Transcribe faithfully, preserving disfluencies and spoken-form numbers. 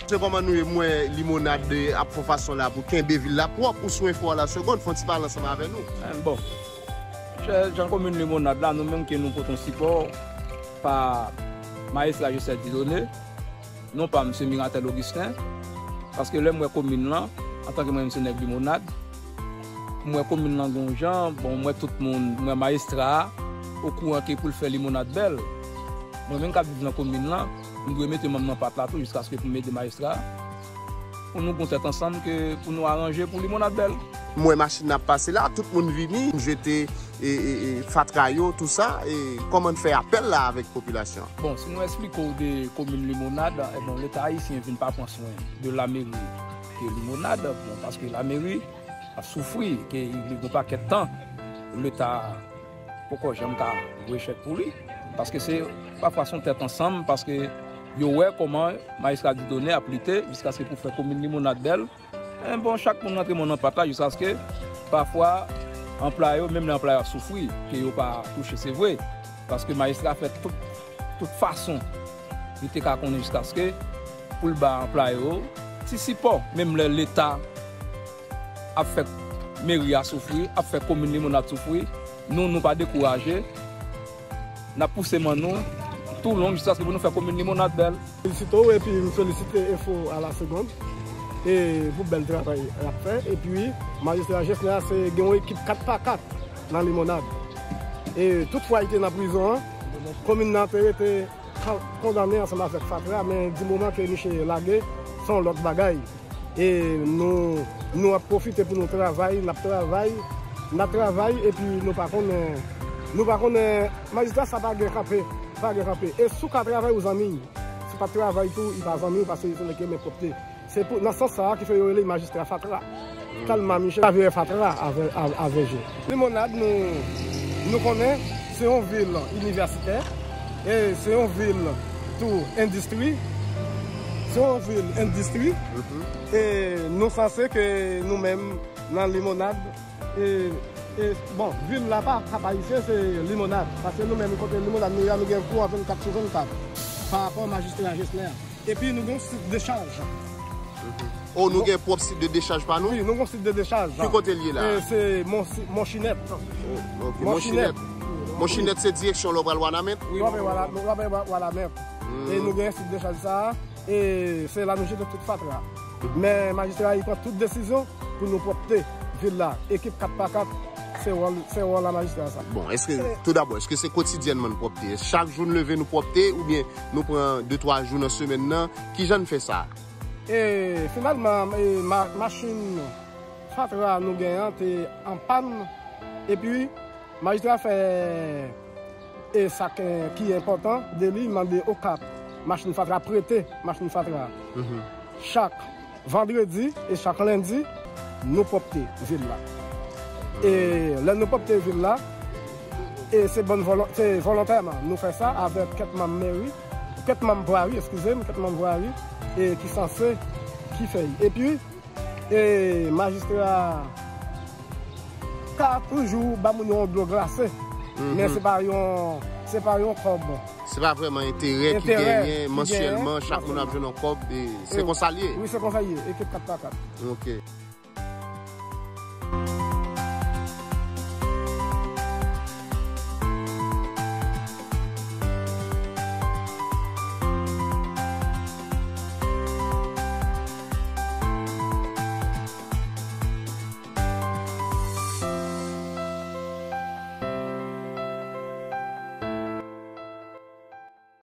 Se kòman nou ye, m wè Limonad ap fè fason la pou kenbe vil la pwòp. Ou sou Enfo a la segonn, fè yon ti pale ansanm avè nou. Eh, bon, chè, jan komin Limonad la, nou menm ke nou pote yon sipò pa Majistra Joseph Dieudonné, non pa Msye Miratel Augustin, paske lè m wè komin lan, antanke mwen menm se nèg Limonad, m wè komin lan gon jan, bon, m wè tout moun, m wè majistra a, okouran ke pou l fè Limonad bèl. Mwen menm k ap viv nan komin lan, m dwe mete manm nan pat la tou jiskaske pou m ede majistra a. Pou nou gon tèt ansanm ke pou nou aranje pou Limonad bèl. M wè machin ap pase la, tout moun vini, jete e, e, e, fatra yo, tou sa, e kòman n fè apèl la avèk popilasyon an? Bon, si nou eksplike w de komin Limonad, e bon, Leta ayisyen vin pa pran swen de lameri ke Limonad, bon, paske lameri ap soufri, ke li gen pakèt tan, Leta poko janm ka voye chèk pou li, paske se pafwa se yon tèt ansanm, paske yo wè kòman Majistra Dieudonné ap lite jiskaske pou fè komin Limonad bèl. E bon, chak moun rantre men nan pat la jiskaske pafwa anplwaye yo, menm lè anplwaye yo ap soufri, ke yo pa touche, se vre. Paske majistra fè tout, tout fason li te ka konnen jiskaske pou l ba anplwaye yo ti sipò, menm lè Leta ap fè meri a soufri, ap fè komin Limonad soufri, nou, nou pa dekouraje. N ap pouse men nou tou long jiskaske pou nou fè komin Limonad bèl. Felisite w epi m felisite Enfo a la segonn e pou bèl travay y ap fè. Epi majistra Jesner se gen yon ekip kat pa kat nan Limonad. E tout fwa li te nan prizon an, komin nan te rete ka-, kondane ansanm avèk fatra, men di moman ke misye lage, se yon lòt bagay. E nou, nou ap pwofite pou nou travay, n ap travay, n ap travay, epi nou pa konnen, nou pa konnen, majistra sa pa gen kanpe, pa gen kanpe. E si w ka travay ou zanmi, si w pa travay tou, li pa zanmi w, paske li se nèg ki renmen pwòpte. Se pou, nan sans sa a ki fè yo rele l majistra fatra. Tèlman misye pa vire fatra avè, a-, avè je. Limonad, nou, nou konnen, se yon vil inivèsitè, e se yon vil tou endistri. Se yon vil endistri. E nou sanse ke nou menm nan Limonad, e, e, bon, vil la pa Kap Ayisyen, se Limonad. Paske nou menm kote Limonad nou ye a, nou gen kouran vennkat sou vennkat pa rapò majistra Jesner. Epi nou gen yon sit dechaj. O, nou gen pwòp sit de dechaj pa nou? Wi, nou gen yon sit de dechaj. Ki kote l ye la? E se Mon-, Monchinette. O, ok, Monchinette. Monchinette. Monchinette se direksyon lè w pral Wanament? Wi, w ap Wa-, w ap Wa-, Wanament. E nou gen sit dechaj sa a, e se la nou jete tout fatra. Men majistra a, li pran tout desizyon pou nou pwòpte vil la. Ekip kat pa kat, se wòl, se wòl a majistra sa. Bon, èske, toudabò, èske se kotidyènman n pwòpte? Chak jou n leve nou pwòpte, oubyen nou pran de twa jou nan semèn nan? Kijan n fè sa? E finalman, e ma-, machin fatra nou gen an te an pàn, epi majistra fè, e sa k, ki enpòtan de li, mande Okap machin fatra, prete machin fatra. Chak vandredi e chak lendi, nou pwòpte vil la. E lè nou pwòpte vil la, e se bòn vòlon-, se volontèman nou fè sa avèk kèk manm meri, kèk manm vwari, eskize m, kèk manm vwari, e ki sanse, ki fè l. Epi, e majistra ka toujou ba moun yo yon dlo glase, men se pa yon, se pa yon kòb. Se pa vrèman enterè ki genyen mansyèlman, chak moun ap jwenn yon kòb, e se konsa l ye. Wi, se konsa l ye, ekip kat pa kat. Ok.